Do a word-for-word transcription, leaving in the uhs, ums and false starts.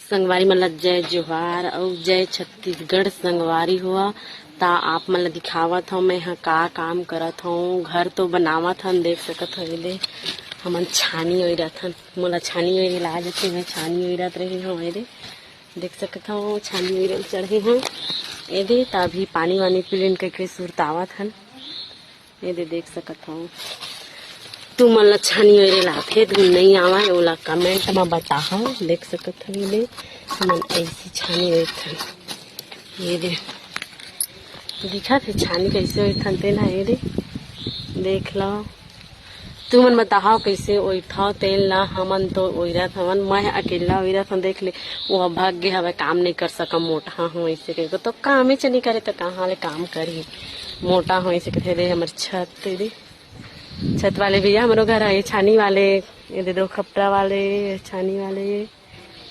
संगवारी मन ला जय जोहार अउ जय छत्तीसगढ़। संगवारी हो, ता आप मन ला दिखावत हव मैं ह का काम करत हव। घर तो बनावत हन, देख सकत हव। एदे हमन छानी ओइरत हन, मोला छानी ओइरे ला आ जाथे, मैं छानी ओइरत रहे हव। एदे देख सकत हव, छानी ओइरे चढ़े हव। एदे ता अभी पानी वानी पी लेन कहिके सुरतावत हन। एदे देख सकत हव, तुमन ला छानी ओइरे ला आथे धुन नइ आवय, ओला comment म बताहव। देख सकत हव, एदे हमन ऐसे छानी ओइरथन। एदे दिखत हे छानी कैसे ओइरथन तेन ह। एदे देख लव, तुमन बताहव कैसे ओइरथव तेन ला। हमन तो ओइरत हवन, मैं अकेला ओइरत हव। देख ले, वो भाग गे हवय, काम नइ कर सकम, मोटहा हव ऐसे कहिके। तो कामेच नइ करे त कहाँ ले काम करही, मोटा हव ऐसे कथे। एदे हमर छत, एदे छत वाले भैया हमरो घर आए, छानी वाले, एदे दो खपरा वाले, छानी वाले।